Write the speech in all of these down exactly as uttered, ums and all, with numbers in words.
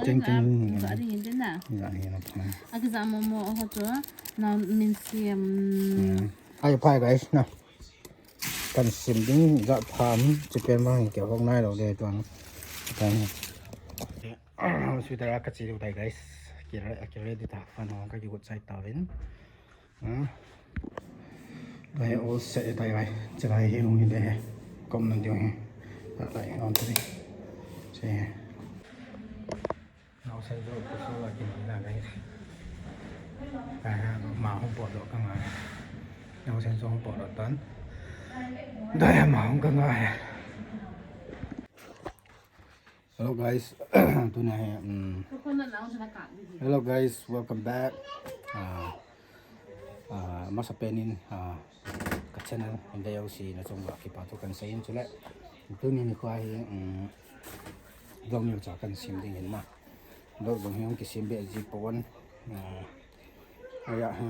Ting ting. Ga ding in tin na. Ga ni na. Akija mo mo ho chu. Na min siam. Ai phai guys na. Kan sim ding ja pham chi pen ma ke hok nai lo le tuan. Kan. Hospital a ka chi deu tai guys. Ki re, ki ready ta fan ho ka ki gut sai ta vin. Hmm. Lai all set tai vai. Chi lai hi hung hi de. Kom nan deu hi. Lai on tri. Che. Nausen jo ko so la ki na guys. Ka ha ma hung po do ka ngai. Nausen jo hung po do tan. Dai ma hung ka ngai. Hello guys, tuna hi, um, hello guys, welcome back. Ah, ah, masa penin, ah, ka channel, inda yau si na chungva kipa thu kan seiyin chule. Tuni nikho hi, um, vlog neocha kan sim ding hin na. Vlog jong hi hung kisim be ji pon. Ah, Aya, ha.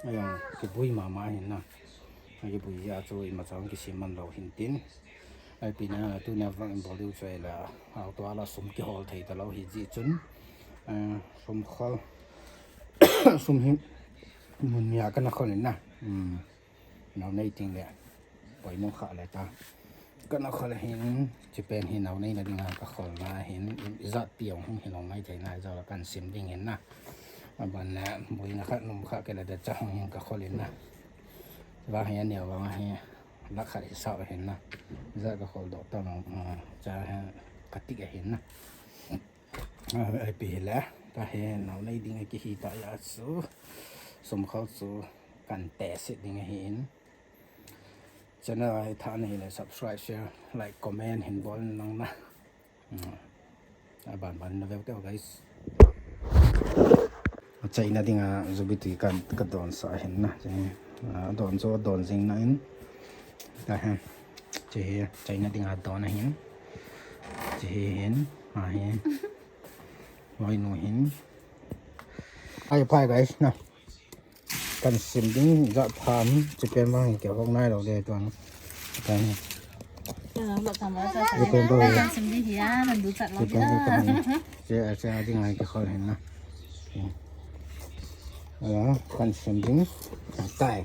Aya, kibui mama hin na. Kibui a chu imacha hung kisim man lou hin tin. Ai pi na, tuna vang in bol diu chu la, auto a la sum kihol thei ta lou hi ji chun. Eh, sum khol. Sum hi mun nia kana khol in na. Hmm. Nau nei ting le. Poimo kha le ta. Kana khol hin, chi pen hi nau nei na dinga ka khol na hin, ijat pi ong hung hi long ngai thei na, ijat la kan sim ding hin na. Aban le, bui na khat num khat ke la de cha hung hin ka khol in na. Vang hi a neo vang hi, la khat hi sa hin na. Ijat ka khol do ta long, ah, cha hi ka tik hin na. Ah, ai pi hi le, ta hi nau nei ding ki hi ta ya su. Sum khol su kan te sit ding hin. Channel a hi tha nei le subscribe, share, like, comment hin bol nang na. Hmm. Aban ban na veu teu guys. Achaina dinga zubi tui kan ka don sa hin na. Che, ah, don chu don jing na in. Ta hen. Che hi chaina dinga don hin. Che hi hin. Ha hi. Loi nu hin. Ai phai guys na. Kan sim ding ja pham chi pen ma ke hok nai lo de tuan. Kan. Kan sim ding hi a, nan du chat lo hi a. Che a che a ding ai ke khol hin na. Ala, kan sim ding. Tai.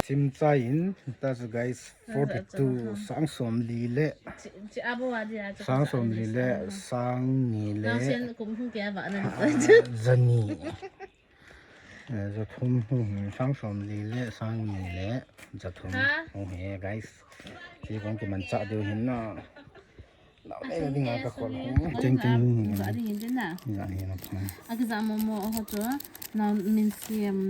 Sim chai in, that's guys, forty-two, sang som li le. Chi, chi abo wa dia, chi sang som li le, sang ni le. Nau sian kum hung kia ba nan. Ah, zani. Eh, za thum hung hi, sang som li le, sang ni le, za thum hung hi, guys. Chi kong kimanchah diu hin na. Nau nei na dinga ka khol hung. Ting ting hung hi. Ga ding in tin na. Ga ni na. Akija mo mo ho chu. Nau min siam.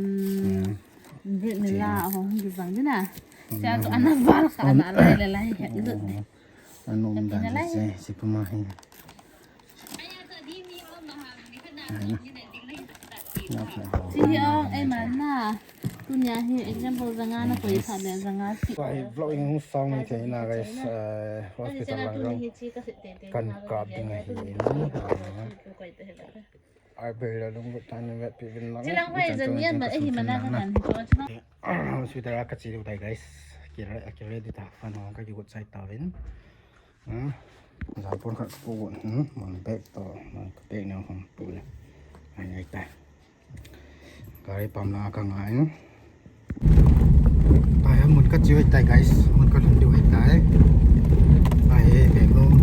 Bread ni la ho hung kijang tin na. Cha chu ana val kha ana lai le lai. Anu um dan se, si puma hi. Chi hi ong, ei man na. Tunia hi example janga na koi kha le janga ti. Tua hi vlog in hung sang ni thei na guys, eh, hospital lang jong kan kap ding ahi in. Ai, bela lung gut tan vet pi vin lang. Chilang hoi jan niam ba, eh, hi mana ka kan hi to chilang. Hospital a ka chi diu tai guys. Ki re, ki ready ta fan ho ka ki gut sai ta vin. Hmm. Jan pon khat ka pu gut. Hmm. Mon bag to, mon ka bag neo hong pu le. Ai ngai ta. Gari pump lang a ka ngai. Tai, mun ka chiu tai guys, mun ka lhun diu tai. Tai, beng lum.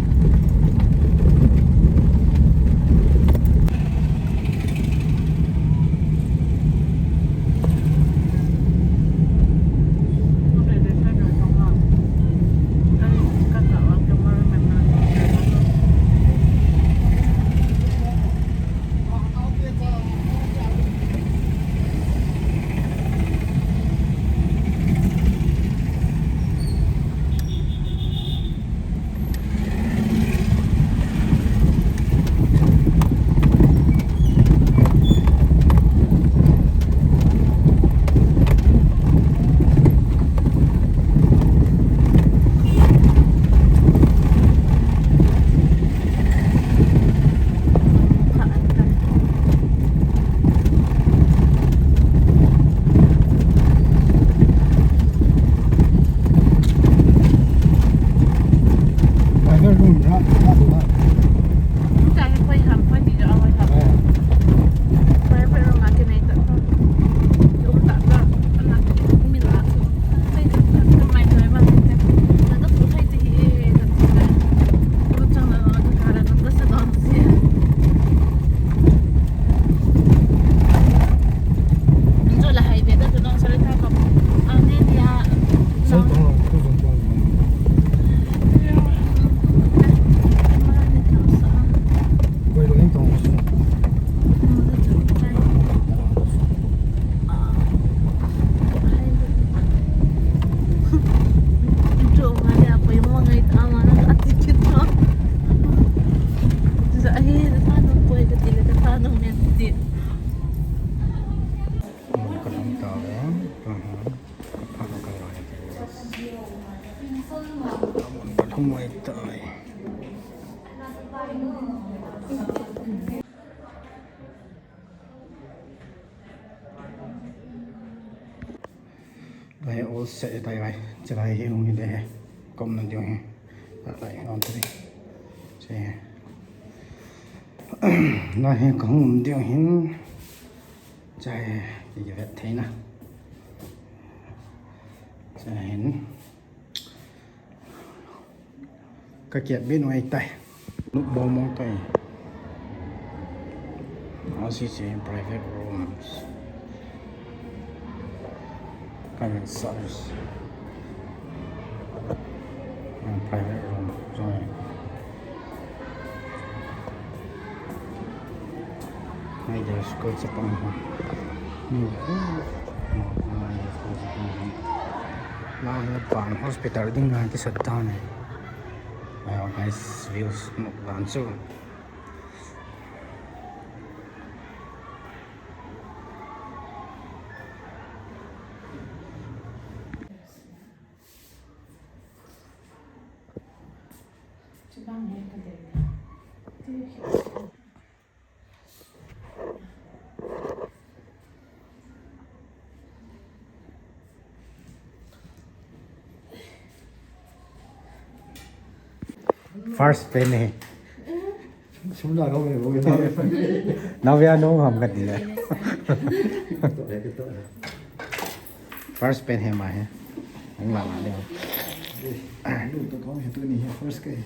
Muay Thai. Lai all set tai lai. Chulai hi hung hi de. Kom na diu hi. Lai on tri. Che. Lai hi kahung um diu hin. Chai, kivet thei na. Chai hin. Ka kiat bin wai tai. Nuk bom mong tai. Asi si private rooms. Ka min size. Private room. Sorry. Nai dia school chapang ho. Nai dia school chapang ho. Lai hi pan hospital ding a kisat dan e. Wow, nice views. Nok dan chu. First pen he. Sum la ko me bo. Navya no ham ka ti le. First pen he ma he. Hung la la le. Lu to kong he tu ni he first ke.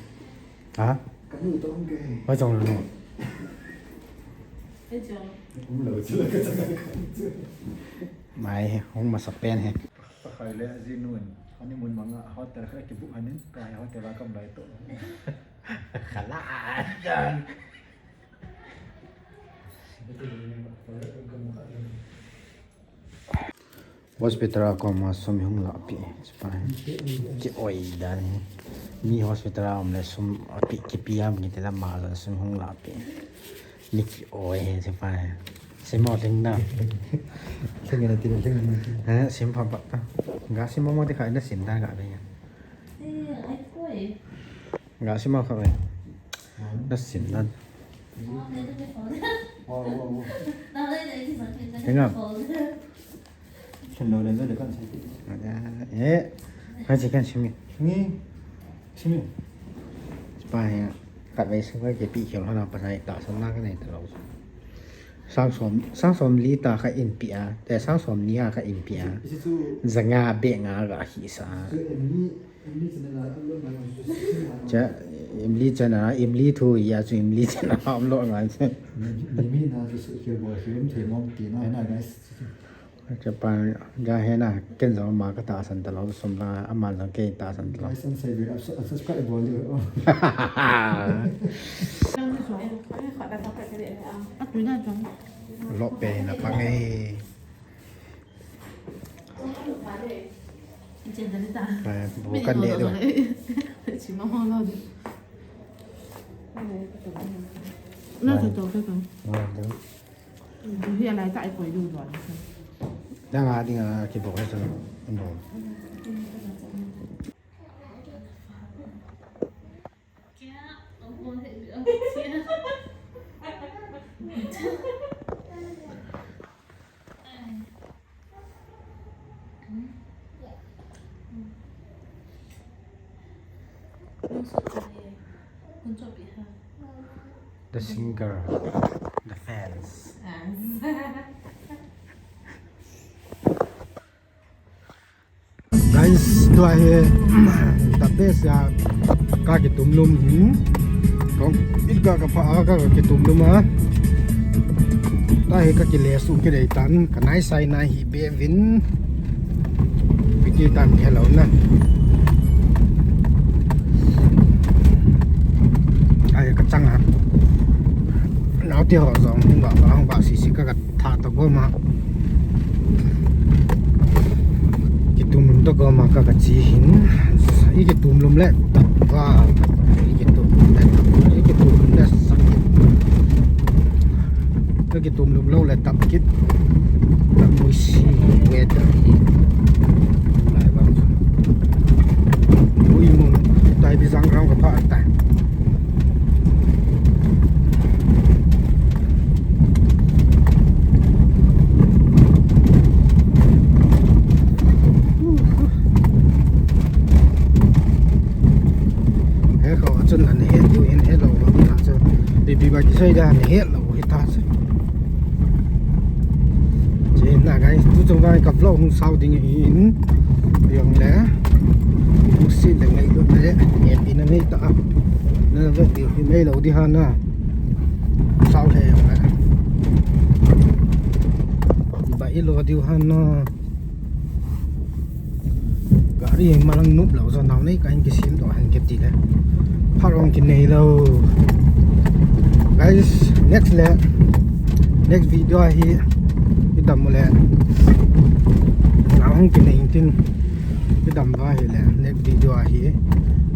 Ha? Ka lu to kong ke. Wa jong lu. Mai he, hung masa pen he. Pakai le ajinun. Ani mun manga hotel kha kibu hanin. Ka hotel a kam lai to. Khala. Hospital a koma sum hung lahpeh. Ki oi dan hi. Mi hospital a um le sum api kipi am kiti la ma sum hung lahpeh. Mi ki oi he sipai. Sim mo ting na. Ting na ting ting. Eh, sim pha pa ta. Ga sim mo mo ti khai na sim da ga be. Ga sim mo kha be. Na sim na. Wow, wow, wow. Ting na. Chen lo le zo le kan sai ti. Eh, kan si kan simi. Ni, simi. Sipai ya. Kat mai sing ke pi khel hana pasai ta san na kan ta lo. Sang som, sang som li ta kha in pi a. Te sang som ni a kha in pi a. Isi chu. Zanga be nga ga hi sa. Chu in ni. Cha, imli chana, imli thu ya chu imli chana am lo nga chu. Mimi na chu su kil bo su um thei mong ti na na guys. Cha pa ja he na ken jong ma ka ta san ta lo sum la ama jong ke ta san ta lo. Guys, and say we are subscribe bo le. Lo pe na pa ngai. Bukan dia tu. Cuma mau lah tu. Nah, tu tu tu. Nah, tu. Tu dia lai tak ikut dulu lah. Dah nggak tinggal kita boleh tu. The singer, the fans. Guys, tua hi the best ya ka kitum lum hin. Kong it ka ka pa ka kitum lum a. Ta hi ka kile su ki dei tan ka nai sai nai hi be vin. Piti tan khelo na. Ai ka chang a. Nau ti ho jong hung ba ba hung ba si si ka ka. Tha to goma. Kitum lum to goma ka ka chi hin. I kitum lum le tap va. I kitum lum le tap. I kitum lum le sakit. Ka kitum lum lo le tap kit. Ka mui si weather hi. Lai bang. Mui mung tai bi jang Sei dan helou hita chu. Chena guys, tuchung vang ka vlog hung sao ding ahin. Jongle hung sei le ngailut le, hepina neita. Navet diu hi neilou ding ham na. Sao le jongle. Ba ilo diu ham na. Gari malang nop lou jo nau nei kahin kisim doh hen kati le. Phat ong kinei lou. Guys, next le. Next video a hi. Idam le. Nau hung kinei tin. Idam va hi le. Next video a hi.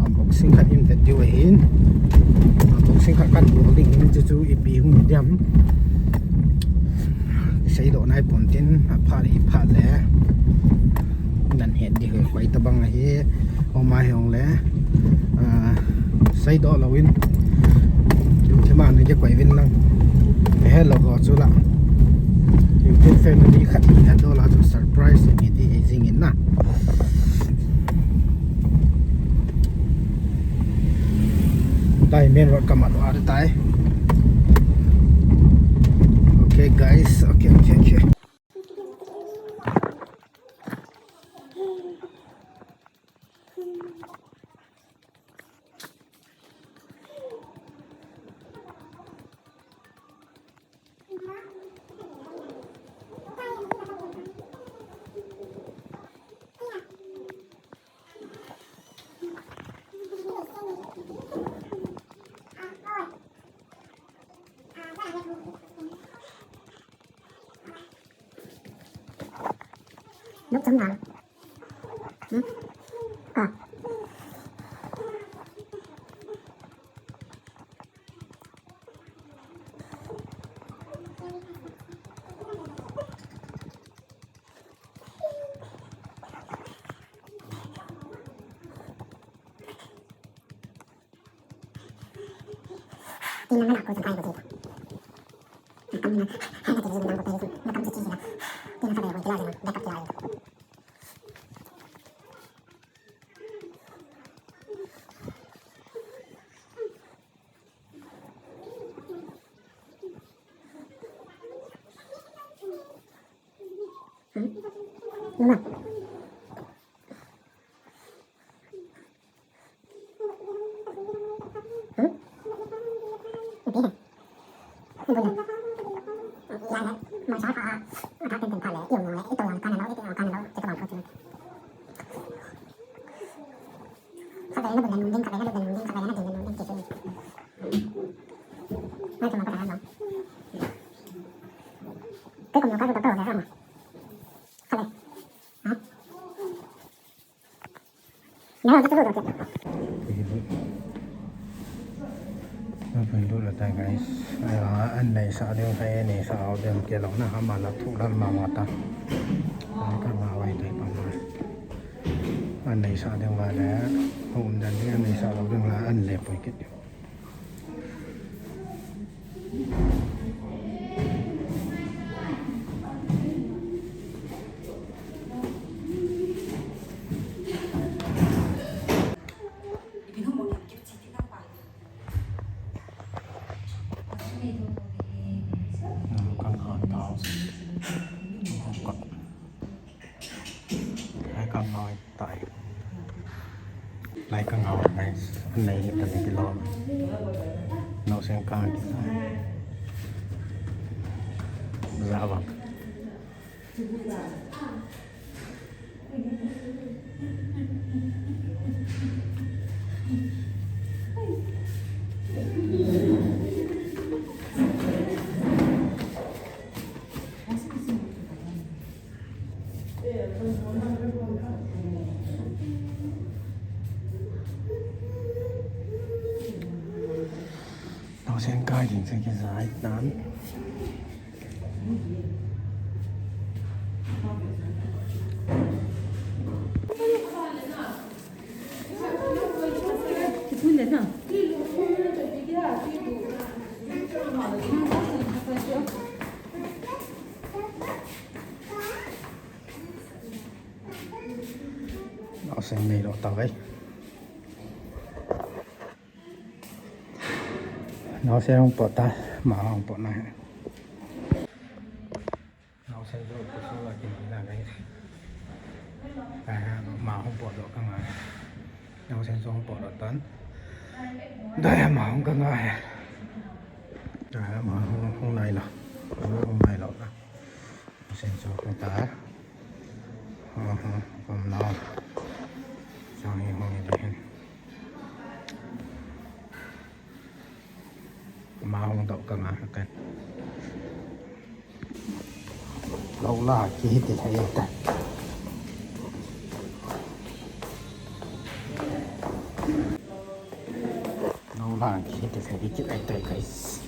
Unboxing khat in vet diu ahin. Unboxing khat kan bol ding hin chu chu ipi hung diam. Seidoh nai pon tin. Aphat iphat le. Nan het di hoi koi tabang ahi, oma hi ong le, ah, seidoh louvin. Lungthim a na kikoi uvin lang. Hello ho chu la. YouTube family khat hi a dola chu surprise ni ti hei jing in na. Tai main road kamat uva tai. Okay guys, okay, okay, okay. Nút chấm nào? Ừ. À. Tina ngana ko sakai ko jita. Nakam na, hana tiri na ko pere. Nakam tiri na. Tina sabe ko kila na. Backup kila. Hmm? Nuna. Pui lut la tai guys. Ai, an neisa ding, an neisa ding kei lou na, ama la thu lal mama ta. Ai, ka ma wai tai pa ma. An neisa ding va le, hom dan ding, an neisa lou ding la, an le pui kit. Lai ka ngau tai. Lai ka ngau guys. Nei ta ni kilo. Nau sen ka ki. Za ba. Naosen kai ding chu kizai tan. Naosen nei lou ta ve. Naosen hung pot ta. Ama hung potna hi. Naosen jo kusol a kinei na guys. Ama hung potdoh ka ngai. Naosen jo hung potdoh tan. Dai ama hung ka ngai. Dai ama hung, hung nailou. Hung nailou na. Naosen jo hung ta. Hung, hung, hung na. Jong hi hung ni hin. Ama hung doh ka ngai ka. Lou la kihiti thei ta. Lou la kihiti thei kit ai tai guys.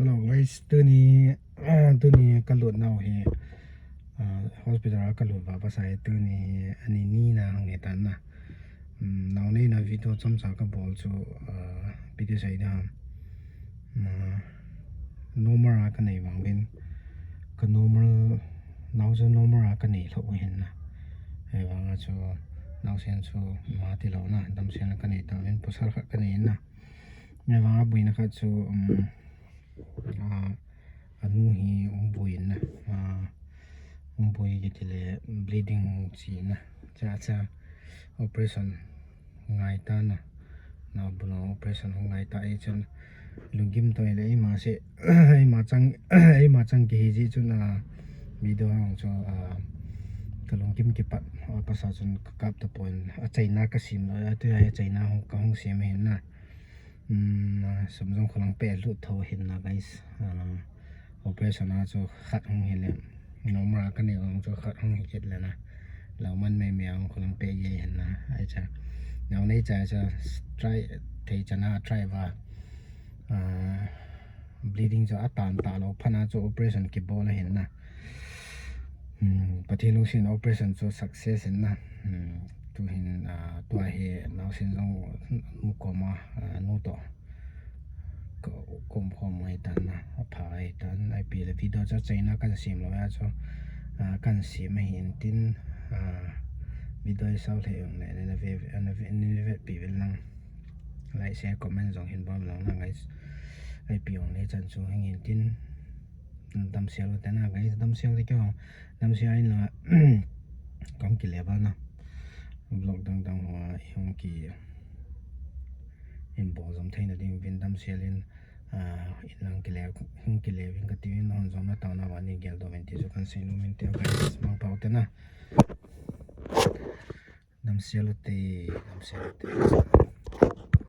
Hello guys, tuni, ah, tuni ka lut nau hi, ah, hospital a ka lut va pasai tuni hi ani ni na hung hi tan na. Um, nau nei na video chomcha ka bol chu, ah, ipi ti sei ding ham. Ah, normal a ka nei vang uvin. Ka normal, nau chu normal a ka nei lou u hin na. Ahivang a chu naosen chu ima ti lou na, damsel a ka nei tauvin, pasal khat ka nei na. Ahivang a boina khat chu, um, ah, anu hi hung boi in na, ah, hung boi kiti le bleeding hung chi in na. Cha cha operation ngai ta na. Nabul a operation hung ngai ta e chun lunggim to le eima se, eima chang, eima chang kihi ji chun, ah, video hung chu, ah, ka lunggim kipat, ah, pasal chun ka kap tapon, achaina ka sem lou, atu a achaina hung ka hung sem hin na. Um, ah, sum jong kholang peh lut tho hin na guys. Ah, operation a chu khat hung hi le, normal a ka nei vang chu khat hung hi kit le na. Lou man mai mai a hung kholang peh ye hin na. Ai cha. Nau nei cha cha try thei cha na try va. Ah, bleeding chu atan ta lou phat na chu operation kibol a hin na. Hmm, Pathen lungset in operation chu success in na. Hmm, tu hin, ah, tua hi naosen jong mu kom a, ah, nu to. Ko kom khom mai tan na, apha ai tan, ipi le video chu achaina kan sem lou a chu, ah, kan sem ahin tin, ah, video i sau le ong le, na ve, na ve, ni ve pi vel lang. Like, share, comment jong hin bol lang na guys. Ipi ong le chan chu hing in tin. Damsel u te na guys, damsel u te kei ong. Damsel in la kong kile ba na. Vlog dang dang hoa hung ki in bol jom thei na ding uvin damsel in, ah, in lang kile, hung kile uvin ka ti uvin, hon jong na tao na va ni gel doh uvin ti chu kan sei nom in te guys, mangpha u te na. Damsel u te, damsel u te.